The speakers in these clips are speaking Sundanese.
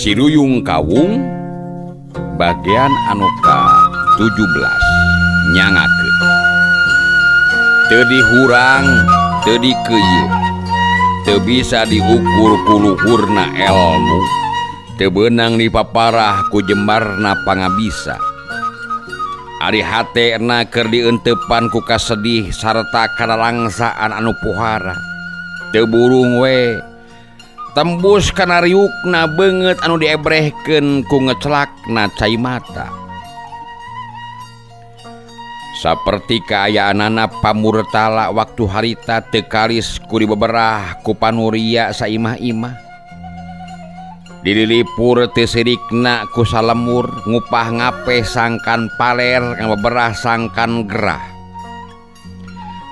Siruyung Kawung bagian anu ka-17 nyangakeun. Teu dihurang, teu dikeuyeub, teu bisa diukur ku luhurna elmu, teu beunang dipaparah ku jembarna pangabisa. Ari hatena keur dienteupan ku kasedih sarta karalangsaan anu pohara. Teu burung we tembus kana riukna beungeut anu diebrehkeun ku ngecelakna cai mata. Saperti kaayaanana pamurtala waktu harita teu kalis ku dibeberah ku panuria saimah-imah. Dililipur teu sirikna ku salemur, ngupah ngapeh sangkan paler, ngabeberah sangkan gerah.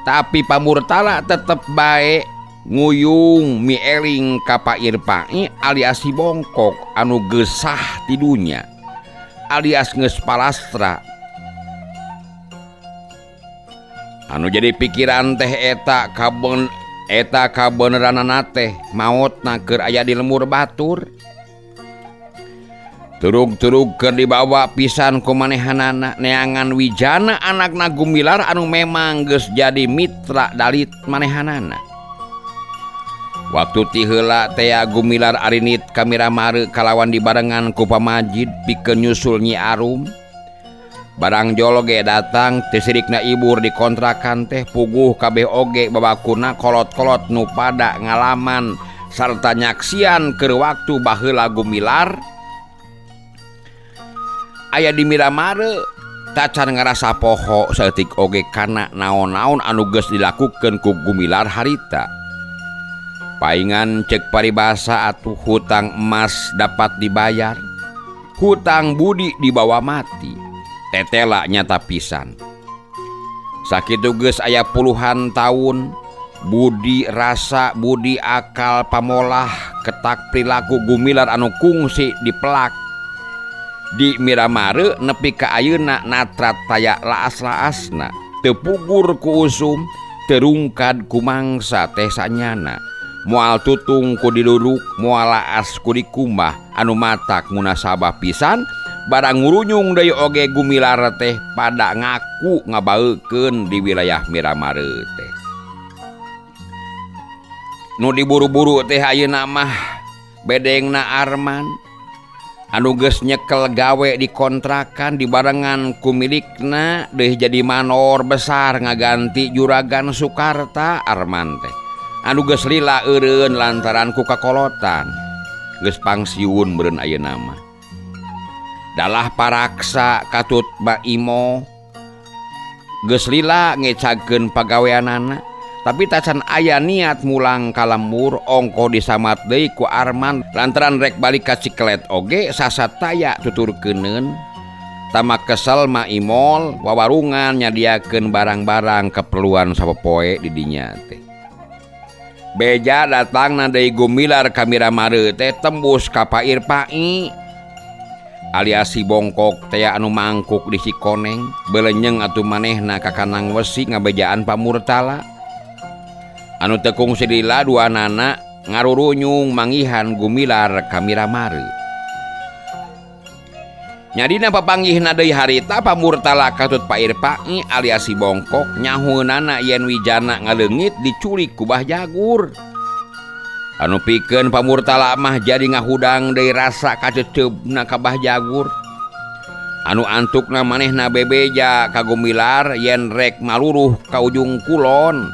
Tapi pamurtala tetep bae nguyung mieling ka Pak Irpai alias si Bongkok anu gesah ti dunya alias geus palastra. Anu jadi pikiran teh eta kabon eta kabeneranana teh maotna keur aya di lemur batur. Turug-turug keur dibawa pisan ku manehanana neangan wijana anakna Gumilar anu memang geus jadi mitra dalit manehanana. Waktu ti heula tea Gumilar arinit ka Miramare kalawan dibarengan ku pamajid pikeun nyusul Nyi Arum. Barang jol ge datang teu sirikna ibur di kontrakan teh puguh kabeh oge babakuna kolot-kolot nu pada ngalaman sarta nyaksian keur waktu baheula Gumilar aya di Miramare tacan ngarasa poho saeutik oge kana naon-naon anu geus dilakukeun ku Gumilar harita. Paingan cek paribasa atuh hutang emas dapat dibayar, hutang budi dibawa mati. Tetela nyata pisan. Sakitu geus aya puluhan tahun budi rasa budi akal pamolah ketak perilaku Gumilar anu kungsi dipelak di Miramare nepi ka ayeuna natrat taya laas-laasna teu pugur ku usum terungkad ku mangsa teh sanyana. Moal tutung ku diluruk, moal laas ku dikumbah, anu matak munasabah pisan barang ngurunyung deui oge Gumilar teh pada ngaku ngabaekeun di wilayah Miramare teh. Nu diburu-buru teh ayeuna mah bedengna Arman anu geus nyekel gawe di kontrakan dibarengan ku milikna deui jadi manor besar ngaganti juragan Sukarta Arman teh. Anu geus lila eureun lantaran ku kakolotan geus pangsiun meureun ayeuna mah. Dalah paraksa katut Ba Imo geus lila ngecagkeun pagaweanana tapi tacan aya niat mulang ka lembur ongko disamat deui ku Arman lantaran rek balik ka Cikelet oge sasat taya tuturkeuneun. Tamak kesel Ma Imol wawarungan nyadiakeun barang-barang keperluan sapopoe di dinya teh. Beja datangna deui Gumilar ka Miramare teh tembus ka Pak Irpai alias si Bongkok teh anu mangkuk di si Koneng belenyeng atuh manehna ka kanang wesi ngabejaan pamurtala anu teu kungsi lila duanana ngarurunyung manggihan Gumilar ka Miramare. Nyadina papanggihna deui harita pamurtala katut Pak Irpai alias si Bongkok nyahueunana yen wijana ngaleungit diculik ku Bah Jagur. Anu pikeun pamurtala mah jadi ngahudang deui rasa kaceceubna ka Bah Jagur. Anu antukna manehna bebeja ka Gumilar yen rek maluruh ka ujung kulon.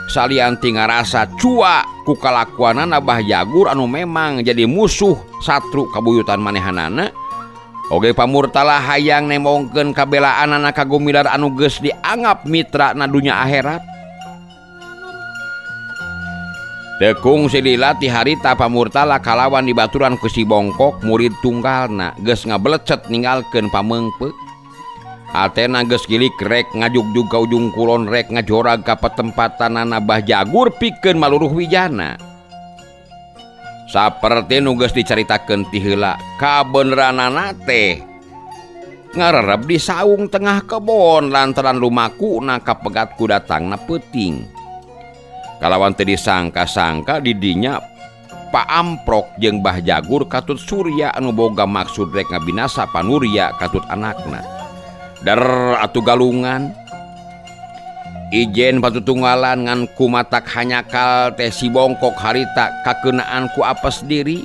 Salian ti ngarasa cua ku kalakuanana Bah Jagur anu memang jadi musuh satru kabuyutan manehanana. Oge pamurtala hayang nemongkeun kabelaanana ka Gumilar anu geus dianggap mitra na dunya akhirat. Tekung silila ti harita pamurtala kalawan dibaturan ku si Bongkok murid tunggalna geus ngabelecet ninggalkeun pameungpeuk. Hatena geus gilik rek ngajugjug ka ujung kulon rek ngajorag ka patempatanana Bah Jagur pikeun maluruh wijana. Saperti nu geus dicaritakeun ti heula kabeneranana teh ngarereb di saung tengah kebon lantaran lumakuna kapegat ku datangna peuting. Kalawan teu disangka-sangka di dinya Paamprok jeung Bah Jagur katut Surya anu boga maksud rek ngabinasa Panurya katut anakna. Der atuh galungan. Ijen patutunggalan ngan kumatak hanyakal teh si Bongkok harita kakeunaan ku apes diri.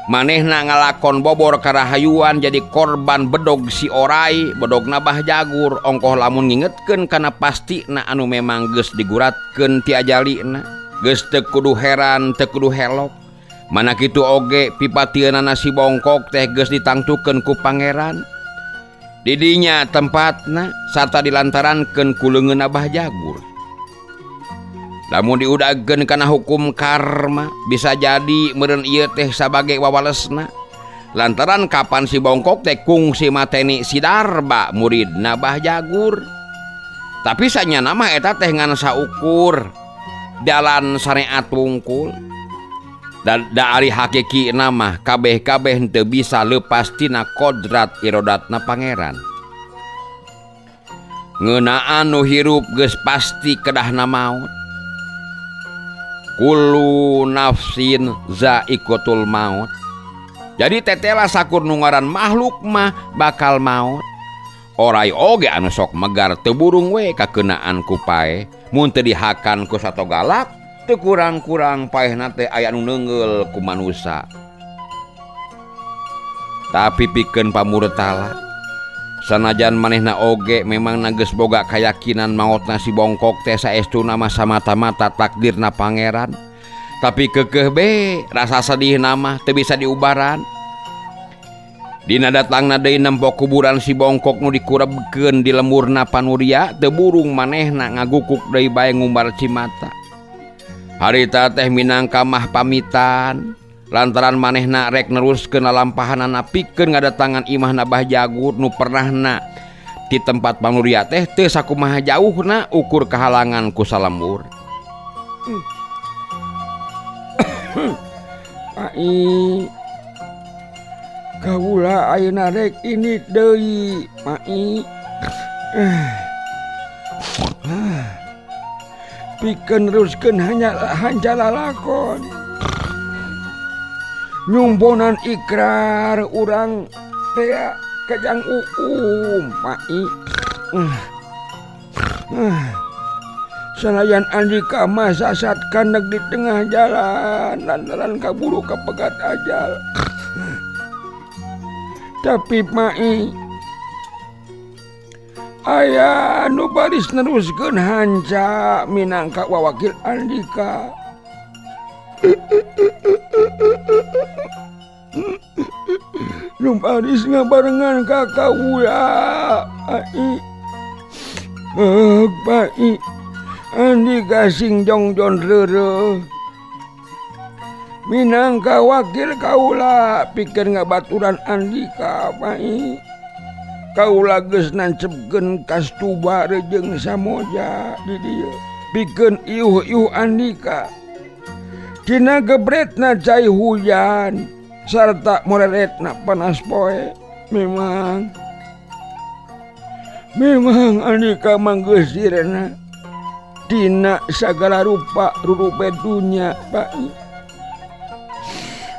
Manehna ngalakon bobor karahayuan jadi korban bedog si orai, bedogna Bah Jagur ongkoh lamun ngingetkeun kana pastina anu memang geus diguratkeun ti ajalina. Geus teu kudu heran, teu kudu helok. Mana kitu oge pipatieunana si Bongkok teh geus ditangtukeun ku pangeran. Didinya tempatna sarta dilantarankeun ku leungeunna Bah Jagur. Lamun diudageun kana hukum karma bisa jadi meureun ieu teh sabage wawalesna. Lantaran kapan si Bongkok teh kungsi mateni si Darba muridna Bah Jagur. Tapi sanyana mah eta teh ngan saukur dalan syariat wungkul. Da ari hakiki mah kabeh-kabeh henteu bisa leupas tina kodrat irodatna pangeran. Ngeunaan nu hirup geus pasti kedahna maot. Kullu nafsin zaiqatul maut. Jadi tetela sakur nu ngaran makhluk mah bakal maot. Orai oge anu sok megar teu burung we kakeunaan ku paeh. Mun teu dihakan ku sato galak teu kurang-kurang paehna teh aya nu neungeul ku manusa. Tapi pikeun pamurtala sanajan manehna oge memang geus boga kayakinan maotna si Bongkok teh saestuna mah samata-mata takdirna pangeran. Tapi keukeuh be rasa sedihna mah teu bisa diubaran. Dina datangna deui nempo kuburan si Bongkok nu dikurebkeun di lemurna Panurya teu burung manehna ngagukuk deui bae ngumbar cimata. Harita teh minangka mah pamitan lantaran manehna rek neruskeun lalampahanana pikeun ngadatangan imahna Bah Jagur nu pernahna di tempat Panurya teh teu sakumaha jauhna ukur kahalangan ku salembur. Ai kaula ayeuna rek ini deui Mai. Pikeun neruskeun hanca lalakon. Nyumponan ikrar urang teh kajang uum Mai. Sanajan Andika mah sasat kaneg di tengah jalan lantaran kaburu kapegat ajal. Tapi Mai aya nu baris neruskeun hanca minangka wawakil Andika. Nu baris ngabarengan ka kaula. Ai. Pai. Andika sing jongjon reureuh. Minangka wakil kaula pikeun ngabaturan Andika Pai. Kaula geus nancepkeun kastuba jeung samoja di dieu pikeun iuh-iuh Andika. Dina gebretna cai hujan sarta moreretna panas poe. Memang Andika mah geus sirena dina sagala rupa rurupe dunya Pai.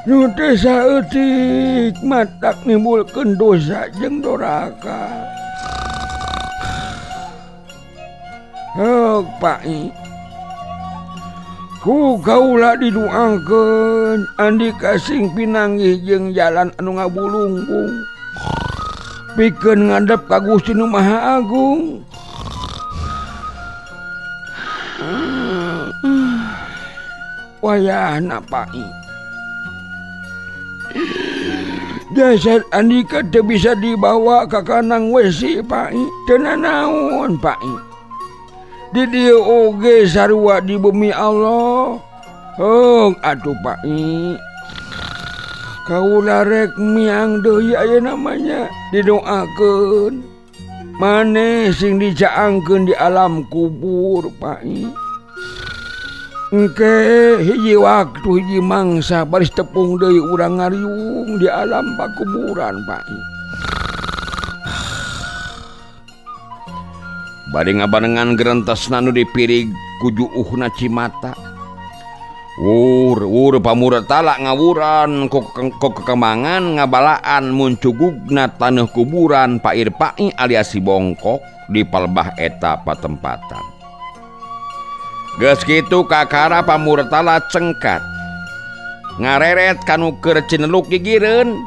Nu teu saeutik matak nimbulkeun dosa jeung doraka. Heuk Pai. Ku kaula diduangkeun Andika sing pinanggih jeung jalan anu ngabulungkung. Pikeun ngadep ka Gusti Nu Maha Agung. Wayahna Pai. Jasad Andika teu bisa dibawa ka kanang wesi Pai. Teu nanaon Pai. Di dieu oge sarua di bumi Allah. Heung atuh Pai. Kaula rek miang deui ayeuna mah nya didoakeun. Maneh sing dicaangkeun di alam kubur Pai. Engke hiji waktu hiji mangsa baris tepung deui urang ngariung di alam pakuburan Pai. Bade ngabarengan gerentesna nu dipirig ku juuhna cimata. Wur wur pamurtala ngawuran ku kekemangan ngabalaan muncugugna taneuh kuburan Pak Irpai alias si Bongkok di palebah eta patempatan. Geus kitu kakara pamurtala cengkat ngareret kanu keur cineluk gigireun.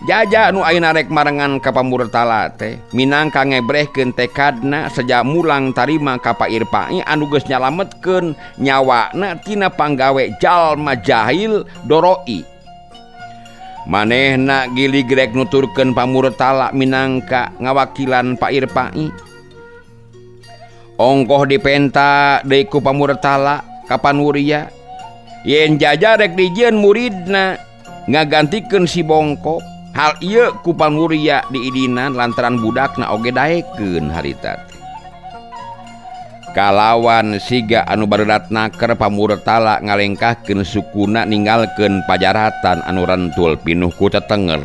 Jaja nu ayeuna rek marengan ka pamurtala teh minangka ngebrehkeun tekadna seja mulang tarima ka Pak Irpai anu geus nyalametkeun nyawana tina panggawe jalma jahil doroi. Manehna gilig rek nuturkeun pamurtala minangka ngawakilan Pak Irpai. Ongkoh dipenta deui ku pamurtala ka Panuria yen jaja rek dijieun muridna ngagantikeun si Bongkok. Hal ieu ku Panuria diidinan lantaran budakna oge daekeun harita teh. Kalawan siga anu baredat naker pamurtala ngalengkahkeun sukuna ninggalkeun pajaratan anu rentul pinuh ku tetenger.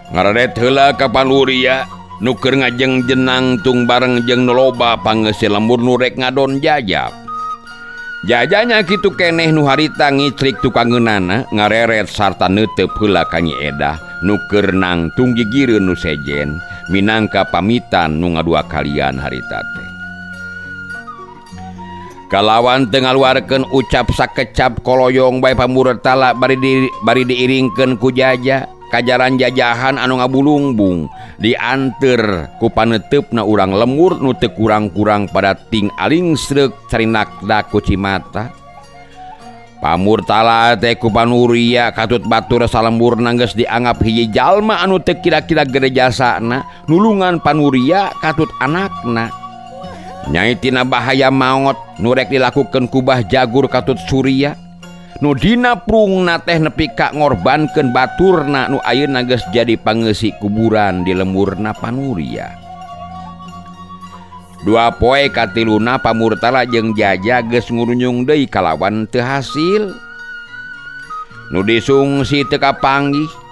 Ngaredet heula ka Panuria nu keur ngajeng jenang tung bareng jeung nu loba pangeuseuh lembur nu rek ngadon jajab. Jajanya kitu keneh nu harita ngicrik tukangeunana ngareret sarta neuteup heula ka Nyi Edah nu keur nangtung gigireun nu sejen minangka pamitan nu ngadua kalian harita teh. Kalawan teu ngaluarkeun ucap sakecap koloyong bae pamurtala bari diiringkeun ku jaja kajaran jajahan anu ngabulungbung dianteur ku paneuteup-na urang lemur nu teu kurang-kurang pada ting alingstreuk carinakda ku cimata. Pamurtala teh ku Panuria katut batur salemburna geus dianggap hiji jalma anu teu kira-kira gede jasana nulungan Panuria katut anakna. Nyai tina bahaya maot nu rek dilakukeun ku Bah Jagur katut Surya nu dina prungna teh nepi ka ngorbankeun baturna nu ayeuna geus jadi pangeusi kuburan di lemurna Panuria. Dua poe katiluna pamurtala jeung Jaja geus ngurunyung deui kalawan teu hasil. Nu disungsi teu kapanggih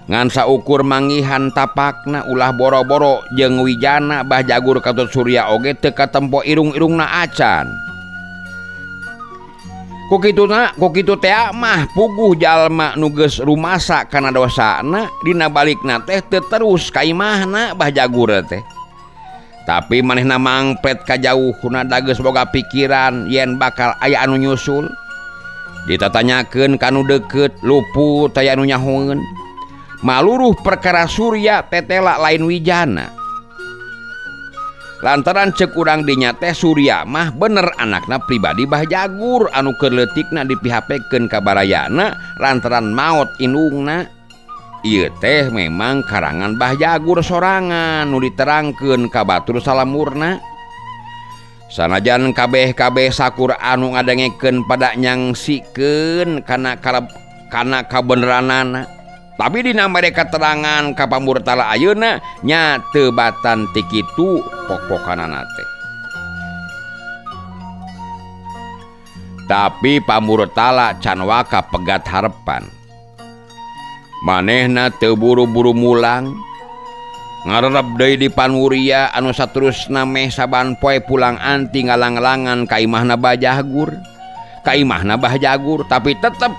ngan saukur manggihan tapakna ulah boro-boro jeung Wijana Bah Jagur katut Surya oge teu katempo irung-irungna acan. Ku kitu tea mah puguh jalma nu geus rumasa kana dosana dina balikna teh teu terus ka imahna Bah Jagur teh. Tapi manehna mangpet ka jauhna da geus boga pikiran yen bakal aya anu nyusul. Ditatanyakeun ka nu deukeut luput aya anu nyahoeun. Maluruh perkara Surya tetela lain Wijana. Lantaran cek urang dinya teh Surya mah bener anakna pribadi Bah Jagur anu keur leutikna dipihapekeun ka barayana lantaran maot indungna. Ieu teh memang karangan Bah Jagur sorangan nu diterangkeun ka batur salamurna. Sanajan kabeh-kabeh sakur anu ngadengekeun pada nyangsikeun kana kabeneranana. Tapi dina mereka keterangan ka pamurtala ayeuna nya teu batan ti kitu pok-pokanana teh. Tapi pamurtala can waka pegat harepan. Manehna teu buru-buru mulang. Ngarerep deui di Panuria anu saterusna meh saban poe pulang anti ngalang-langan ka imahna Bah Jagur. Ka imahna Bah Jagur tapi tetep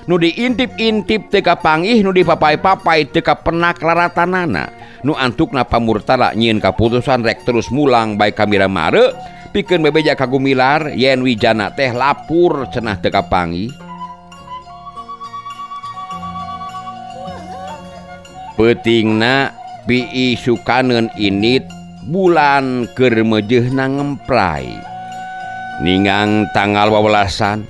nu diintip-intip teu kapanggih nu dipapai-papai teu kapenak laratanana. Nu antukna pamurtala nyieun kaputusan rek terus mulang bae ka Miramare pikeun bebeja ka Gumilar yen Wijana teh lapur cenah teu kapanggih. Peutingna piisukaneun init bulan keur meujeuhna ngempray. Ningang tanggal 18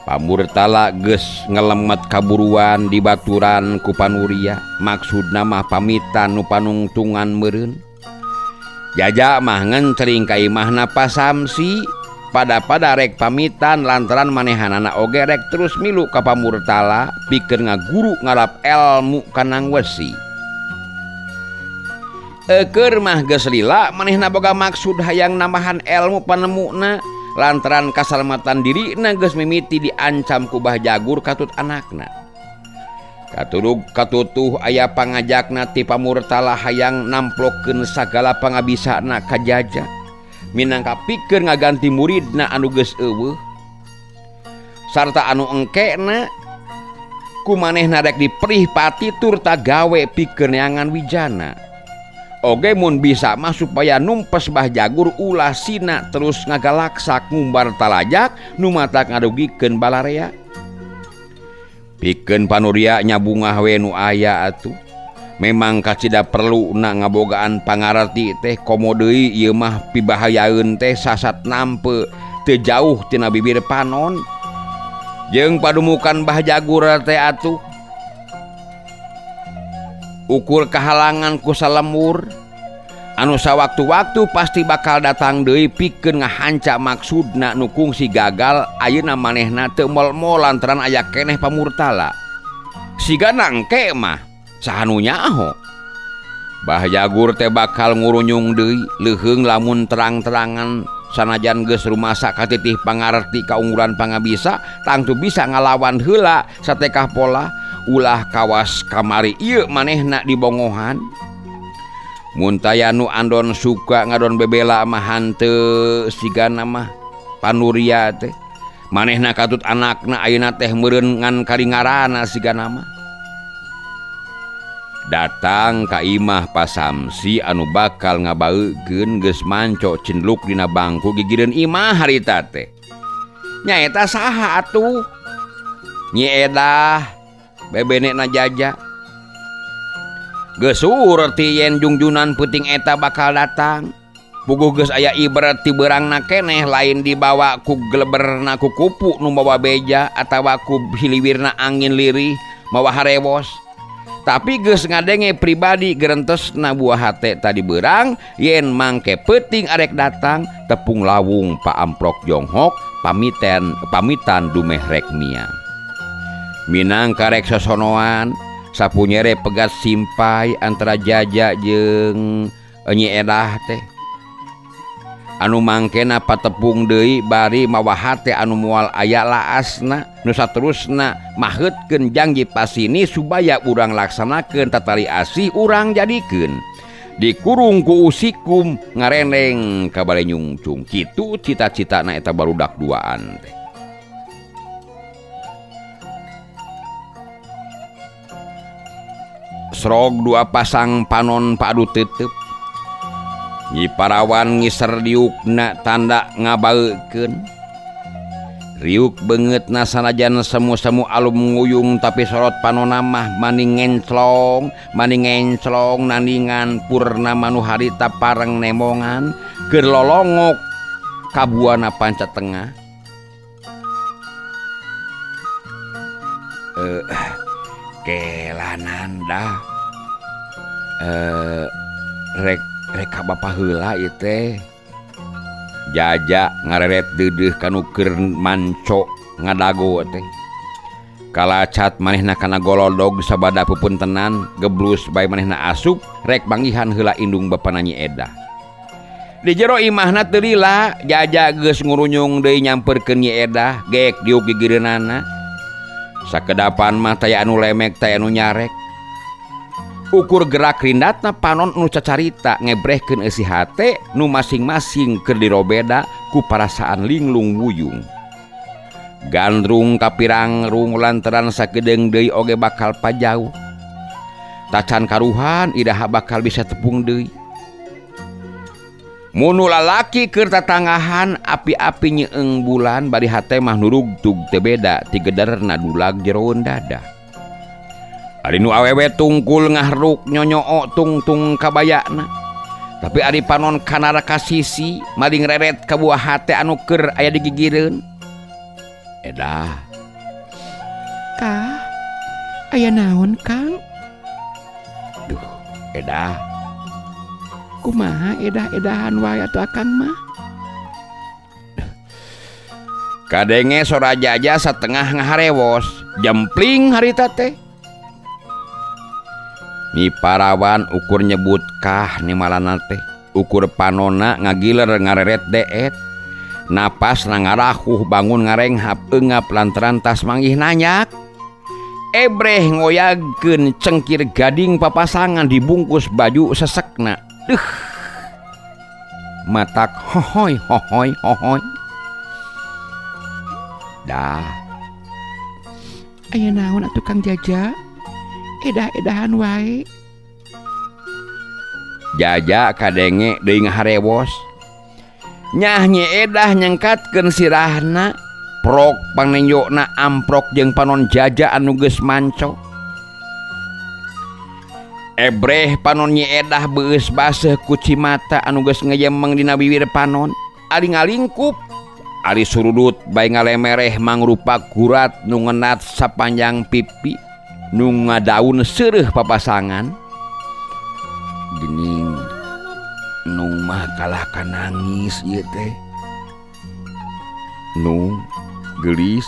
pamurtala geus ngelemet kaburuan di baturan ku Panuria maksudna mah pamitan nu panungtungan meureun. Jaja mah ngencering ka imahna Pasamsi pada-pada rek pamitan lantaran manehanana oge rek terus milu ka pamurtala pikeun ngaguru ngalap elmu kanang wesi. Eukeur mah geus lila manehna boga maksud hayang nambahan elmu panemuna lantaran kasalamatan dirina geus mimiti diancam ku Bah Jagur katut anakna. Katurug katutuh aya pangajakna ti pamurtala hayang namplokeun sagala pangabisana ka Jaja minangka pikeun ngaganti muridna anu geus eueuh. Sarta anu engkena ku manehna rek diperih pati turta gawe pikeun neangan wijana. Oge mun bisa mah supaya numpes Bah Jagur ulah sina terus ngagalaksak ngumbar talajak nu matak ngarugikeun balarea. Pikeun panuria nya bungah we nu aya atuh. Memang kacida perlu na ngabogaan pangarti teh komo deui ieu mah pibahayaeun teh sasat nampe teu jauh tina bibir panon. Jeung padumukan Bah Jagur teh atuh ukur kahalangan ku salembur anu sawaktu-waktu pasti bakal datang deui pikeun ngahanca maksudna nu kungsi gagal ayeuna manehna teu mol-mol lantaran aya keneh pamurtala. Siga nangke mah saha nu nyaho. Bah Jagur teh bakal ngurunyung deui leuheung lamun terang-terangan sanajan geus rumasa katitih pangarti kaunggulan pangabisa tangtu bisa ngalawan heula satekah pola ulah kawas kamari ieu manehna dibongohan. Mun taya nu andon suka ngadon bebela mah hanteu sigana mah panuria teh manehna katut anakna ayeuna teh meureun ngan karingarana sigana mah. Datang ka imah Pasamsi anu bakal ngabaegeun geus manco cindluk dina bangku gigireun imah harita teh. Nyaeta saha atuh? Nyi Edah bebenekna Jaja. Geus surti yen jungjunan peuting eta bakal datang. Puguh geus aya ibrat ti beurangna keneh lain dibawa ku geleberna ku kupu nu mawa beja atawa ku hiliwirna angin lirih mawa harewos. Tapi geus ngadenge pribadi gerentesna buah hate tadi beurang yen mangke peuting arek datang tepung lawung paamprok jonghok pamitan dumeh rek miang. Minang karek sosonoan sapunyere pegat simpai antara Jaja jeung Nyi Edah teh. Anu mangkena patepung deui bari mawa hate anu moal aya laasna nu saterusna maheutkeun janji pasini supaya urang laksanakeun tatali asih urang jadikeun dikurung ku usikum ngareneng ka bale nyungcung kitu cita-citana eta barudak duaan teh. Srog dua pasang panon padu tetep Nyi Parawan ngiser diukna tanda ngabaekeun. Riuk beungeutna sanajan semu-semu alum nguyung tapi sorot panona mah maning ngenclong nandingan purnama nu harita pareng nemongan keur lolongok ka buana panca tengah. Kelananda rek reka bapa heula ieu teh. Jaja ngareret deudeuh kanu keur manco ngadago teh. Kalacat manehna kana golodog sabada pupuntenan geblus bae manehna asup rek manggihan heula indung bapana Nyi Edah. Di jero imahna teu lila Jaja geus ngurunyung deui nyamperkeun Nyi Edah geek diuk gigireunana. Sakedapan mah taya anu lemek taya anu nyarek. Ukur gerak rindatna panon nu cacarita ngebrehkeun eusi hate nu masing-masing keur dirobeda ku parasaan linglung wuyung. Gandrung kapirangrung lantaran sakedeung deui oge bakal pajauh. Tacan karuhan iraha bakal bisa tepung deui. Munu lalaki keur tatanggahan api-api nyeeng bulan bari hate mah nurugtug teu beda ti gederna dulag jeroeun dada. Ari nu awewe tungkul ngahruk nyonyoo tungtung kabayana. Tapi ari panon kanara kasisi maling reret ka buah hate anu keur aya digigireun. Edah. Kah? Aya naon, Kang? Duh, edah. Kumaha edah-edahan wae atuh Akang mah? Kadenge sora Jaja satengah ngaharewos, jempling harita teh. Nyi Parawan ukur nyebut kah nimalana teh, ukur panona ngagiler ngareret deet. Napas na ngarahuh bangun ngarenghap eungap lantaran tas manggih nanyak. Ebreh ngoyagkeun cengkir gading papasangan dibungkus baju sesekna. Duh. Matak hohoy hohoy hohoy. Dah. Aya naon atuh Kang Jaja? Edah-edahan wae. Jaja kadenge deui ngaharewos. Nyah Nyi Edah nyengkatkeun sirahna, prok panenjona amprok jeung panon Jaja anu geus manco. Ebreh panon Nyi Edah beus baseuh ku cimata anu geus ngejemeng dina bibir panon. Ari ngalingkup, ari surudut bae ngalemereh mangrupa gurat nu ngenat sapanjang pipi nu ngadaun seureuh papasangan. Geuning Nung mah kalah ka nangis ieu teh. Nung geulis.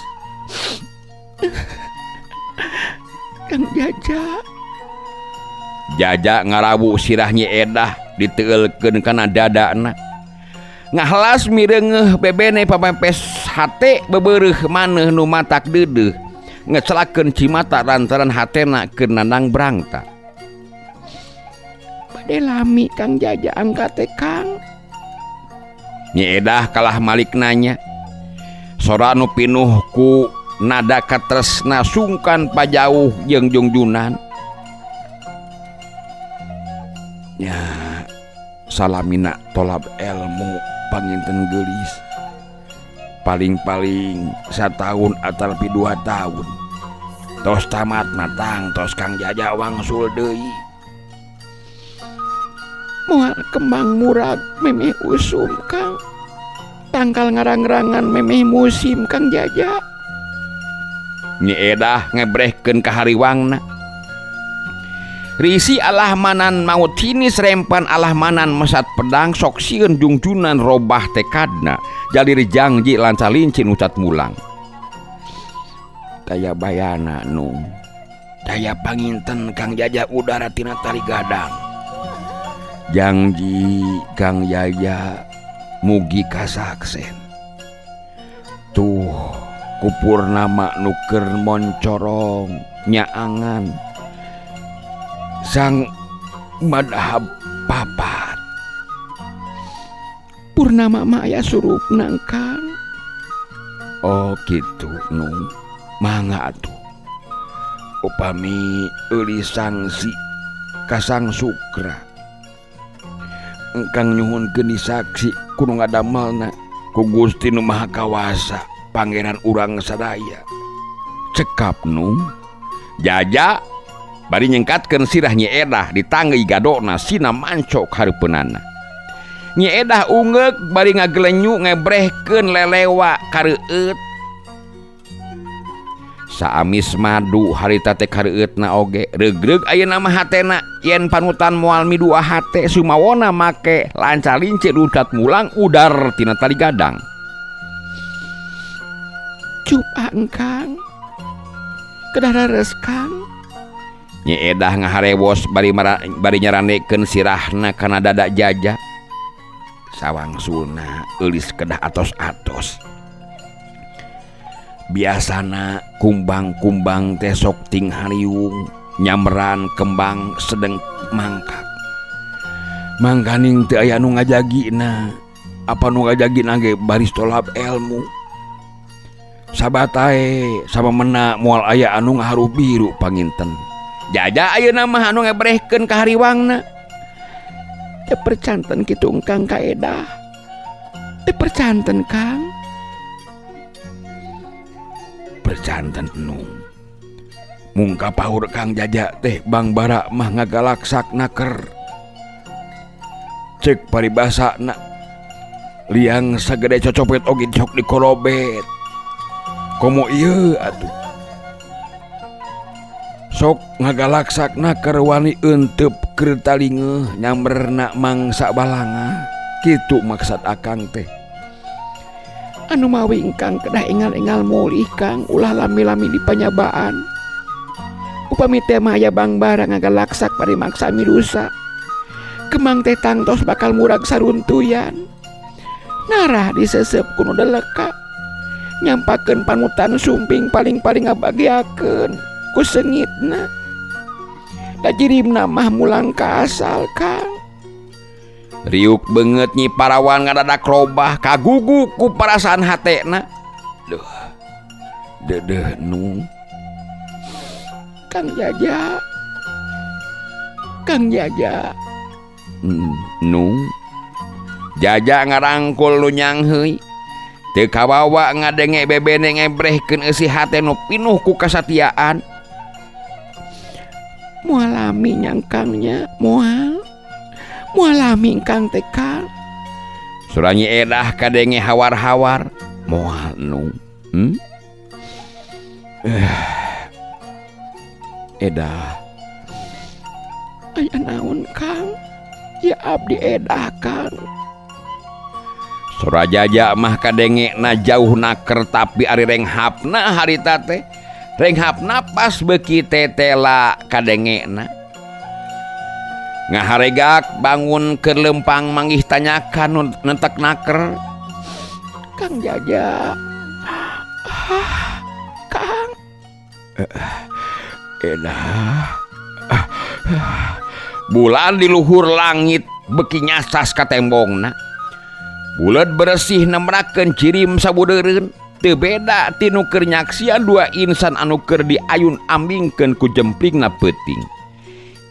Kang Jaja. Jaja ngarawu sirah Nyi Edah diteulkeun kana dadana. Ngahelas mireungeuh bebene pamepes hate bebereuh maneuh nu matak deudeuh. Ngecelakeun cimata lantaran hatena keur nandang brangta. Bade lami Kang Jaja angkat teh Kang. Nyi Edah kalah malik nanya. Sora nu pinuh ku nada katresna sungkan pajauh jeung jungjunan. Nya salamina tolab ilmu panginten geulis. Paling-paling satahun atanapi 2 tahun. Tos tamat matang tos Kang Jaja wangsul deui. Moal kembang murag memeh usum Kang. Tangkal ngarang-rangan memeh musim Kang Jaja. Nyi Edah ngebrehkeun ka hariwangna. Risi alah manan maut hinis rempan alah manan mesat pedang sok sieun jungjunan robah tekadna jalir jangji lanca lincin ucat mulang. Daya bayana nu daya panginten Kang Jaja udara tina tali gadang. Jangji Kang Jaja mugi kasaksen. Tuh kupurnama nu keur moncorong nyaangan sang madhab papat. Purnama mah aya surupna Kang. Oh kitu nu mangga atuh. Upami eulis sangsi kasang sukra. Engkang nyuhunkeun saksi kudu ngadamelna ku Gusti Nu Maha Kawasa Pangeran urang sadaya. Cekap nu Jaja bari nyengkatkeun sirah Nyi Edah ditanggi gadona sina mancok hareupeunana. Nyi Edah ungeuk bari ngagelenyu ngebrehkeun lelewa kareueut. Saamis madu harita teh kareueutna oge reugreug ayeuna mah hatena yen panutan moal midua hate sumawona make lanca lincir luncat mulang udar tina tali gadang. Cup Kang. Kedah rares Kang. Nyi Edah ngaharewos bari nyaranekeun sirahna kana dada Jaja. Sawangsulna eulis kedah atos-atos. Biasana kumbang-kumbang teh sok ting hariung nyamran kembang sedeng mangkak. Mangkaning teu aya nu ngajagina. Apa nu ngajagina ge baris tolab ilmu. Sabatae sama mena moal aya anu ngaharu biru panginten. Jaja ayeuna mah anu ngebrehkeun ka hariwangna. Teu percanten kitu Kang ka Edah. Teu percanten Kang. Percanten nu. Mungka paur Kang Jaja teh Bang Bara mah ngagalaksak naker. Cek paribasana liang sagede cocopet oge sok dikorobet. Komo ieu atuh. Sok ngagalaksak naker wani euteup keur talingeuh nyamberna mangsa balanga. Kitu maksad akang teh. Anu mawi ingkang kedah engal-engal mulih Kang ulah lami-lami di panyabaan. Upami teh mah aya Bang Bara ngagalaksak bari maksa mirusa. Kemang teh tangtos bakal murag saruntuyan. Narah disesep kuno deleka. Nyampakeun panutan sumping paling-paling ngabagiakeun ku seungitna. Da jirimna mah mulang ka asal Kang. Riuk beungeut Nyi Parawan ngadadak robah kagugu ku parasaan hatena. Duh. Dedeh nu. Kang Jaja, Kang Jaja. Nu Jaja ngarangkul nu nyangheui. Teu kawawa ngadenge bebene ngebrehkeun eusi hate nu pinuh ku kasatiaan. Moal lami nyangkangnya, moal. Moal lami Kang teh Kang. Sora Nyi Edah kadenge hawar-hawar. Moal nu. Edah. Aya naon Kang? Ya abdi edah Kang. Sora Jaja mah kadenge na jauh naker tapi ari renghapna harita teh. Renghapna pas beuki tetela kadengena. Ngaharegak bangun keur lempang manggih tanyakan nu nentek naker. Kang Jaja. Ah, Kang. Edah. Bulan di luhur langit beki nyasas ka tembongna. Buleud beresih nemrakeun cirim sabudeureun. Teu beda ti nu keur nyaksian dua insan anu keur diayun ambingkeun ku jemplingna peuting.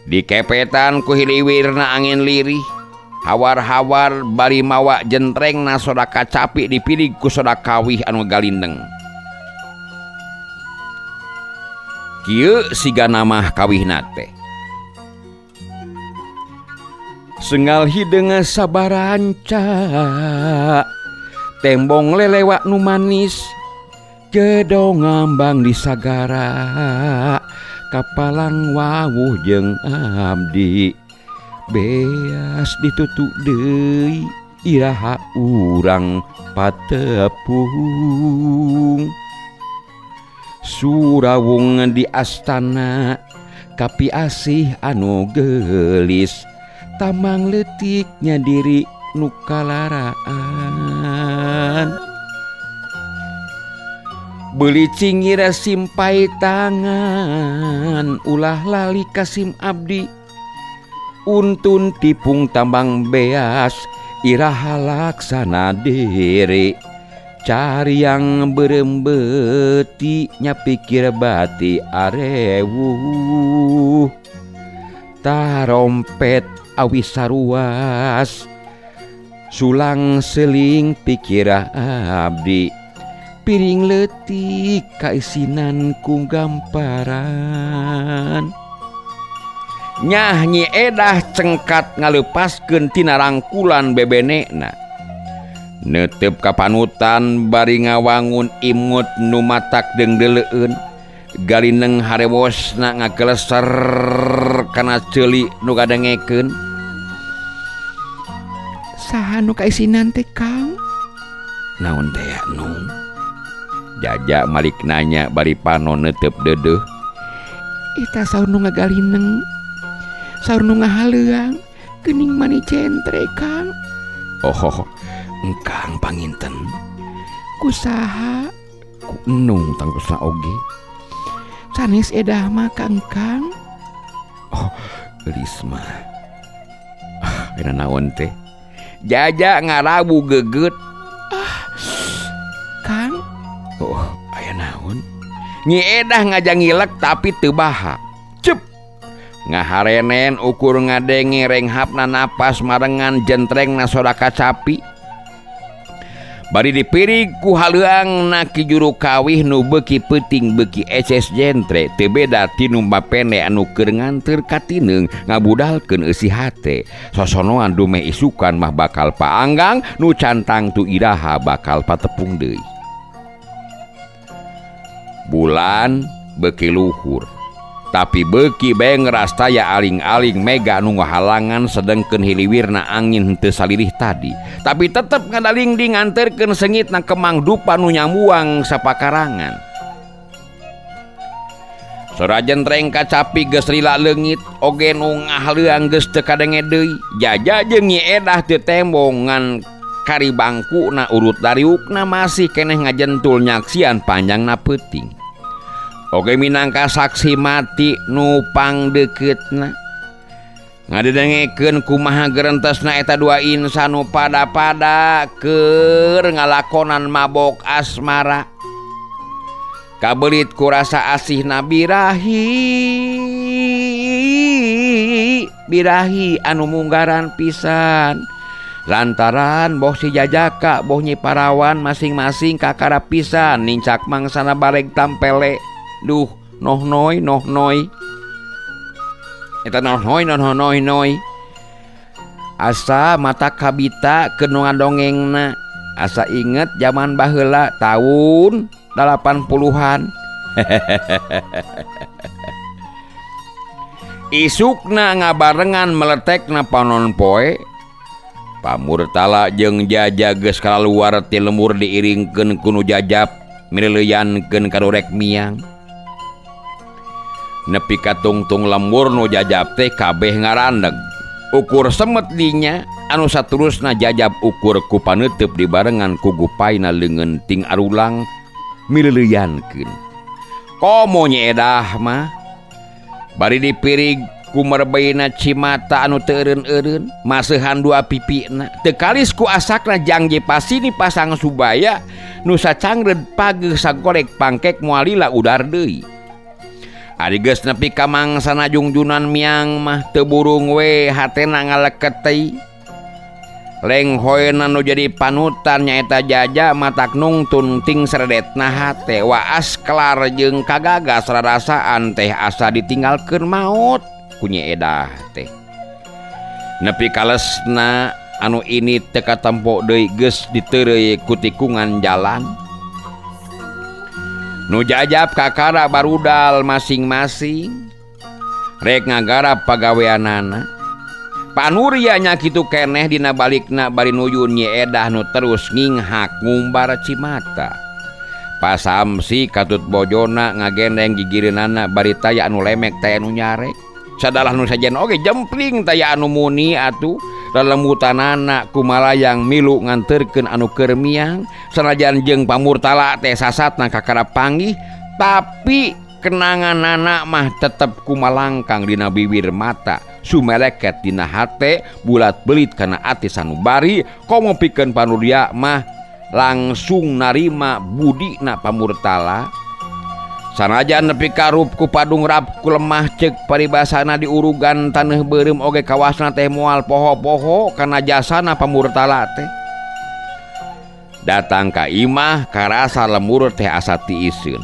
Dikepetan ku hiliwirna angin lirih. Hawar-hawar bari mawa jentrengna soda kacapi dipirig ku soda kawih anu galindeng. Kieu siga namah kawihna teh. Sengal hideung sabaranca, tembong lelewak nu manis, gedong ngambang di sagara, kapalang wawuh jeung abdi, beas ditutuk deui iraha urang patepung. Surawung di astana kapi asih anu geulis, tamang leutiknya diri nu kalaraan. Beuli cingira simpai tangan, ulah lali kasim abdi. Untun tipung tambang beas, iraha laksana diri. Cari yang berembeti nya pikir bati arewuh. Tarompet awi saruas, sulang seling pikir abdi. Piring leutik kaisinan ku gamparan. Nyah Nyi Edah cengkat ngalepaskeun tina rangkulan bebenena. Neuteup ka panutan bari ngawangun imut nu matak deungdeuleun. Galineng harewosna ngageleser kana ceuli nu kadengekeun. Saha nu kaisinan teh Kang? Naon teh nu? Jaja malik nanya bari panon neuteup deudeuh. Eta saur nu ngagalineng, saur nu ngahaleuang, geuning mani jentre Kang. Oh, engkang panginten. Kusaha? Ku enung tangtosna oge. Sanes edah mah Kang Kang. Oh, geulis mah. Ah, era naon teh? Jaja ngarabu geget. Ah, Kang. Oh, aya naon? Nyi Edah ngajangilek tapi teu baha. Cep. Ngaharenen ukur ngadenge renghapna napas marengan jentrengna soda kacapi. Bari dipirig ku haleuangna ki juru kawih nu beuki peuting beuki eces jentre teu beda ti nu mapene anu keur nganteur ka tineung ngabudalkeun eusi hate. Sosonoan dumeh isukan mah bakal paanggang nu cantang tu iraha bakal patepung deui. Bulan beuki luhur tapi beuki bae ngerastaya aling-aling mega nu ngahalangan sedengkeun hiliwirna angin henteu salirih tadi. Tapi tetep ngadalingding nganterkeun sengitna kemang dupa nu nyamuang sapakarangan. Sora jentreng kacapi geus lila leungit oge nu ngahaleuang geus teu kadenge deui. Jaja jeung Nyi Edah teu tembong ngan kari bangkuna urut dariukna masih keneh ngajentul nyaksian panjangna peuting. Oge minangka saksi mati nu pangdekeutna. Ngadengekeun kumaha gerentesna eta dua insan nu pada-pada keur ngalakonan mabok asmara. Kabelit ku rasa asihna birahi birahi anu munggaran pisan. Lantaran boh si Jajaka boh Nyi Parawan masing-masing kakara pisan nincak mangsana bareg tampele. Duh nohnoy nohnoy. Eta nohnoy nohnoy noy. Asa mata kabita keur nu ngadongengna. Asa inget zaman baheula tahun 80-an. Isukna ngabarengan meletekna panon poe. Pamurtala jeung Jaja geus kaluar ti lembur diiringkeun ku nu jajap mileuyankeun ka nu rek miang. Nepi ka tungtung lembur nu jajap teh kabeh ngarandeg. Ukur semet dinya anu saterusna jajap ukur ku paneuteub dibarengan ku gupaina leungeun ting arulang mileuyankeun. Komo Nyi Edah mah bari dipirig ku merbeina cimata anu teu eureun-eureun maseuhan dua pipina teu kalis ku asakna jangje pasini pasang subaya nu sacangreud pageuh sagorek pangkek moal lila udar deui. Ari geus nepi ka mangsana jungjunan miang mah teu burung we hatena ngaleket teh. Lenghoyna nu jadi panutan nyaeta Jaja matak nungtun ting seredetna hate waas kelar jeung kagagas rarasaan teh asa ditinggalkeun maot ku Nyi Edah teh. Nepi kalesna anu ini teu katempo deui geus diteureuy ku tikungan jalan. Nu jajap kakara barudal masing-masing rek ngagarap pagaweanana. Panurya nya kitu keneh dina balikna bari nuyun Nyi Edah nu terus nginghak ngumbar cimata. Pasamsi katut bojona ngagendeng gigireunana bari taya anu lemek taya anu nyarek. Sadalah nu sajen oge jempling taya anu muni atuh lelemutanana kumalayang milu nganterkeun anu keur miang sanajan jeung Pamurtala teh sasatna kakara panggih tapi kenanganana mah tetep kumalangkang dina bibir mata sumeleket dina hate bulat belit kana ati sanubari komo pikeun Panurya mah langsung narima budina Pamurtala. Sanajan nepi karup ku padung rap ku lemah ceuk paribasana diurugan taneuh beureum oge kawasna teh moal poho-poho kana jasana Pamurtala teh. Datang ka imah karasa lembur teh asa tiiseun.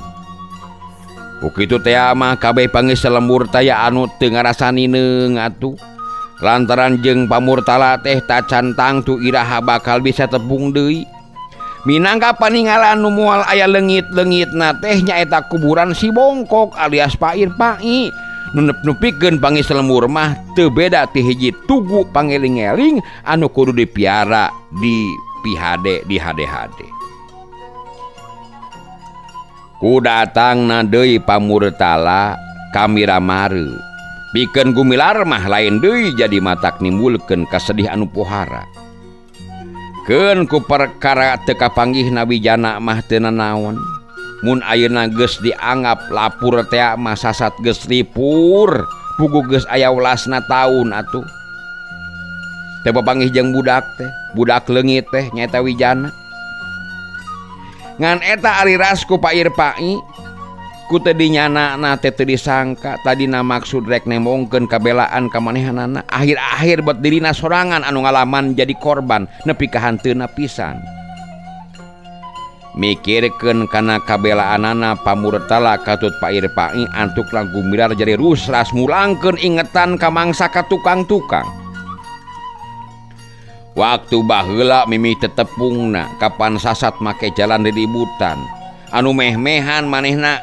Ku kitu teh mah kabeh pangeus lembur taya anu teu ngarasa nineung atuh. Lantaran jeung Pamurtala teh tacan tangtu iraha bakal bisa tepung deui. Minangka paninggalan nu moal aya leungit-leungitna teh nyaeta kuburan si Bongkok alias Pair Pai. Nu nepnepikeun pangis lembur mah teu beda ti hiji tugu pangeling-eling anu kudu dipiara di pihade di hade-hade. Ku datangna deui Pamurtala ka Miramare. Pikeun Gumilar mah lain deui jadi matak nimbulkeun kasedih anu pohara. Keun ku perkara teu kapanggihna Wijana mah teu nanaon. Mun ayeuna geus dianggap lapur tea mah sasat geus lipur, puguh geus aya welasna taun atuh. Teu papanggih jeung budak teh, budak leungit teh nyaeta Wijana. Ngan eta ari ras ku Pair Pai ku teu dinyanana teh teu disangka tadina maksud rek nembongkeun kabelaan ka manehanana akhir-akhir buat dirina sorangan anu ngalaman jadi korban nepi ka hanteuna pisan. Mikirkeun kana kabelaanana Pamurtala katut Pair Pai antukna Gumilar jadi rusras mulangkeun ingetan ka mangsa ka tukang-tukang. Waktu baheula mimih tetepungna kapan sasat make jalan diributan anu meh-mehan manehna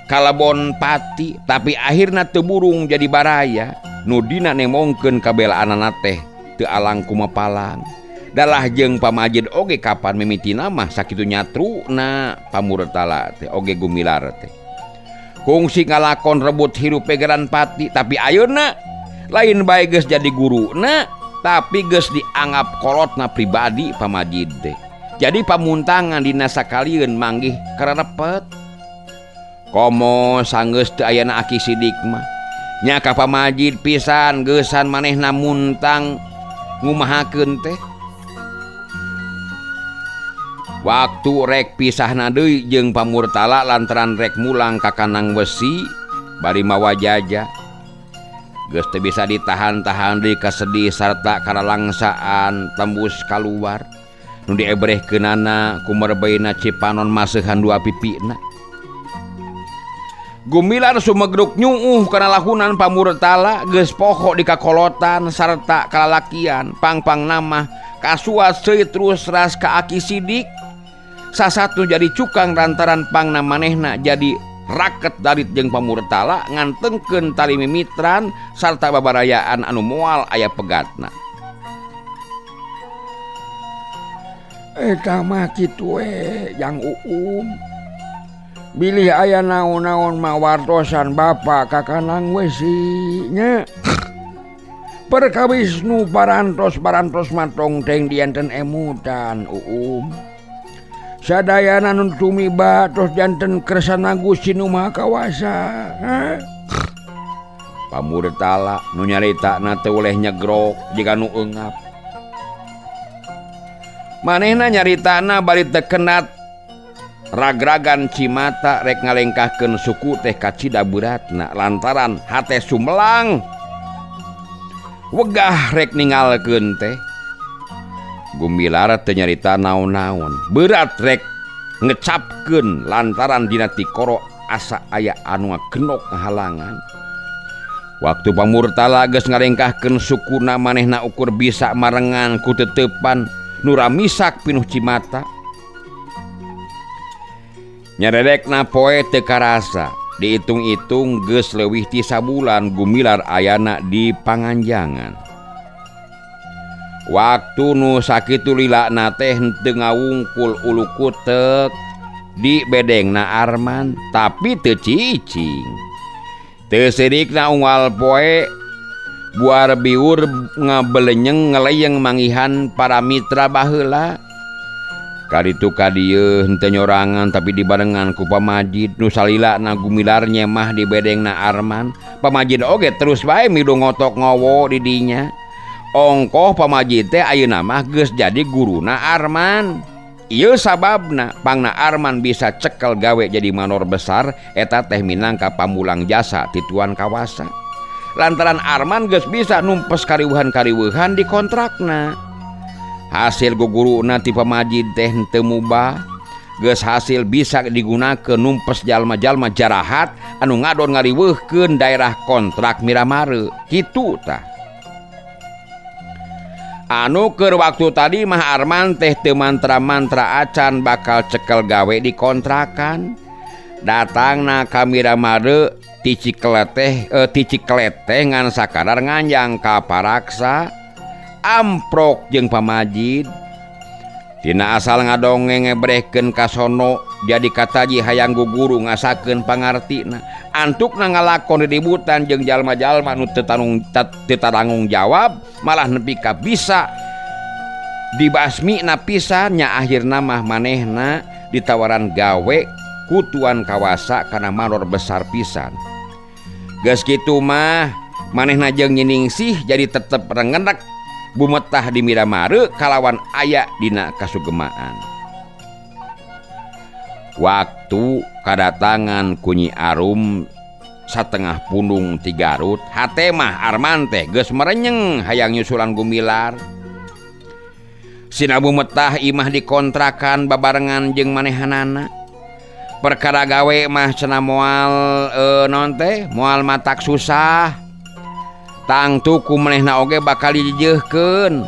kalebon pati tapi akhirna teu burung jadi baraya nu dina nemongkeun kabelaanana teh teu alang kumapalang. Dalah jeung pamajid oge kapan mimitina mah sakitu nyatruna Pamurtala teh oge Gumilar teh. Kungsi ngalakon rebut hirup pegeran pati tapi ayeuna lain bae geus jadi guruna tapi geus dianggap kolotna pribadi pamajid teh. Jadi pamuntangan dina sakalieun manggih kararepet. Komo sanggeus teu ayana Aki Sidik mah nya ka pamajid pisan geusan manehna muntang ngumahakeun teh. Waktu rek pisahna deui jeung Pamurtala lantaran rek mulang ka Kanang Wesi bari mawa jaja. Geus teu bisa ditahan-tahan deui kasedih sarta karalangsaan tembus kaluar. Nu diebrehkeunana ku merbeina Cipanon maseuhan dua pipina. Gumilar sumegruk nyuuh kana lahunan Pamurtala geus poho di kakolotan sarta kalalakian pangpang nama kasuat seui terus ras ka Aki Sidik. Sasatu jadi cukang lantaran pangna manehna jadi raket darit jeung Pamurtala ngantengkeun tali mimitran sarta babarayaan anu moal aya pegatna. Eta mah kitu we Jang Uum. Bilih aya naon-naon mah wartosan bapa ka Kanang Wesi nya. Perkawis nu parantos-parantos matong teng dianten emutan Uum. Sadayana nu tumiba tos janten kersana Gusti nu Maha Kawasa. Pamurtala nu nyaritana teu oleh nyegrok jiga nu eungap. Manehna nyaritana bari teu kenat ragragan cimata rek ngalengkahkeun suku teh kacida beratna lantaran hate sumelang wegah rek ningalkeun teh. Gumilar teu nyarita naon-naon berat rek ngecapkeun lantaran dina tikoro asa aya anu ngagenok ngahalangan. Waktu Pamurtala geus ngalengkahkeun sukuna manehna ukur bisa marengan ku teteupan nu ramisak pinuh cimata. Nyaredekna poe teu karasa, diitung-itung geus leuwih ti sabulan Gumilar ayana di Panganjangan. Waktu nu sakitu lilana teh henteu ngawungkul ulu kutek di bedengna Arman, tapi teu cicing. Teu sirikna unggal poe buar biur ngabelenyeng ngeleyeng mangihan para mitra baheula. Kaditu ka dieu henteu nyorangan tapi dibarengan ku pamajid nu salilana Gumilar nyemah di bedengna Arman. Pamajid oge terus bae milu ngotok ngowo di dinya. Ongkoh pamajid teh ayeuna mah geus jadi guruna Arman. Ieu sababna pangna Arman bisa cekel gawe jadi manor besar eta teh minangka pamulang jasa ti tuan kawasa. Lantaran Arman geus bisa numpes kariweuhan-kariweuhan di kontrakna. Hasil guguruna ti pamajid teh henteu mubah, geus hasil bisa digunakeun numpes jalma-jalma jarahat anu ngadon ngariweuhkeun daerah kontrak Miramare. Kitu tah. Anu keur waktu tadi mah Arman teh teu mantra-mantra acan bakal cekel gawe di kontrakan. Datangna ka Miramare ti Cikelet teh ngan sakadar nganjang ka Paraksa. Amprok jeung pamajid. Tina asal ngadongeng ngebrehkeun ka sono jadi kataji hayang guguru ngasakeun pangartina. Antukna ngalakon ributan jeung jalma-jalma nu teu tanggung jawab malah nepi ka bisa dibasmina pisan nya akhirna mah manehna ditawaran gawe ku tuan kawasa kana manor besar pisan. Geus kitu mah manehna jeung nyiningsih jadi tetep rengenek bumetah di Miramare kalawan aya dina kasugemaan. Waktu kadatangan ku Nyi Arum satengah pundung ti Garut, hate mah Arman teh geus merenyeng hayang nyusulan Gumilar. Sina bumetah imah dikontrakan babarengan jeung manehanana. Perkara gawe mah cenah moal naon teh moal matak susah. Tangtu ku manehna oge bakal dijejeuhkeun.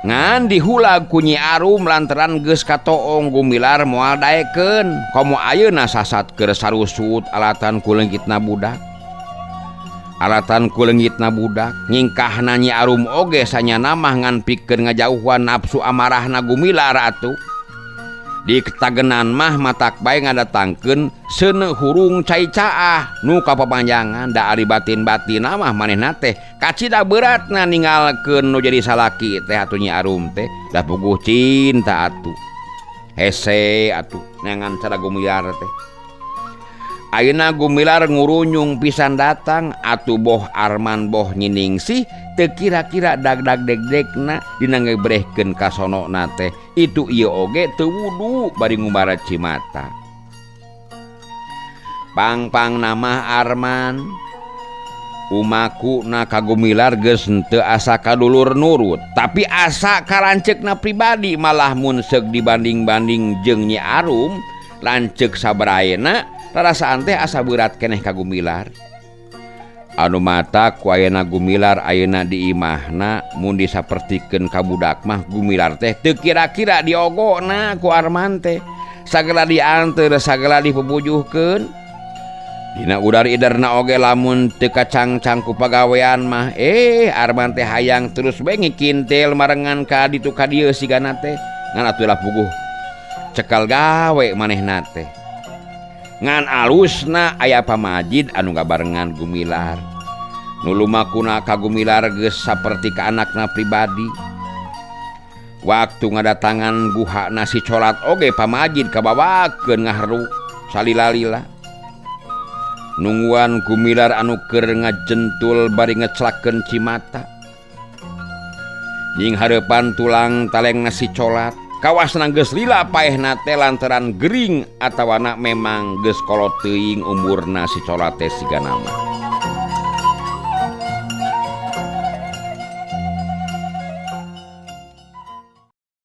Ngan dihulag ku Nyi Arum lantaran geus katoong Gumilar moal daekeun. Komo ayeuna sasat keur sarusut alatan ku leungitna budak. Alatan ku leungitna budak nyingkahna Nyi Arum oge sanyana mah ngan pikeun ngajauhan nafsu amarahna Gumilar atuh. Di ketagenan mah matak bae ngadatangkeun seuneu hurung cai caah nu kapapanjangan da ari batin-batinna mah manehna teh kacida beratna ninggalkeun nu jadi salaki teh atuh Nyi Arum teh da puguh cinta atuh. Hese atuh neangan cara Gumilar teh. Ayeuna Gumilar ngurunyung pisan datang atuh boh Arman boh Nyiningsih teu kira-kira dag-dag deg-degna dina ngebrehkeun kasonona teh. Itu ieu oge teu wudu bari ngumbara cimata. Pang-pang nama Arman umakuna ka Gumilar geus henteu asa kadulur nurut, tapi asa ka lanceukna pribadi malah mun seug dibanding-banding jeung Nyi Arum lanceuk sabaraena rarasaan teh asa berat keneh ka Gumilar. Anu mata ku ayeuna Gumilar ayeuna di imahna mun disapertikeun ka budak mah Gumilar teh teu kira-kira diogona ku Arman teh. Sagala dianteur sagala dipupujuhkeun. Dina udar iderna oge lamun teu kacangcang ku pagawean mah Arman teh hayang terus bae ngikintil marengan ka ditu ka dieu sigana teh. Ngan atuh lah puguh cekal gawe manehna teh. Ngan alusna aya pamajid anu ngabarengan Gumilar. Nu lumakuna ka Gumilar geus saperti ka anakna pribadi. Waktu ngadatangan guha nasi colat oge pamajid kabawakeun ngaharu salila-lila. Nungguan Gumilar anu keur ngajentul bari ngeclakeun cimata. Nying hareupan tulang taleng nasi colat. Kawasna geus lila paehna teh lantaran gering atawana memang geus kolot teuing umurna si colat teh siga nama.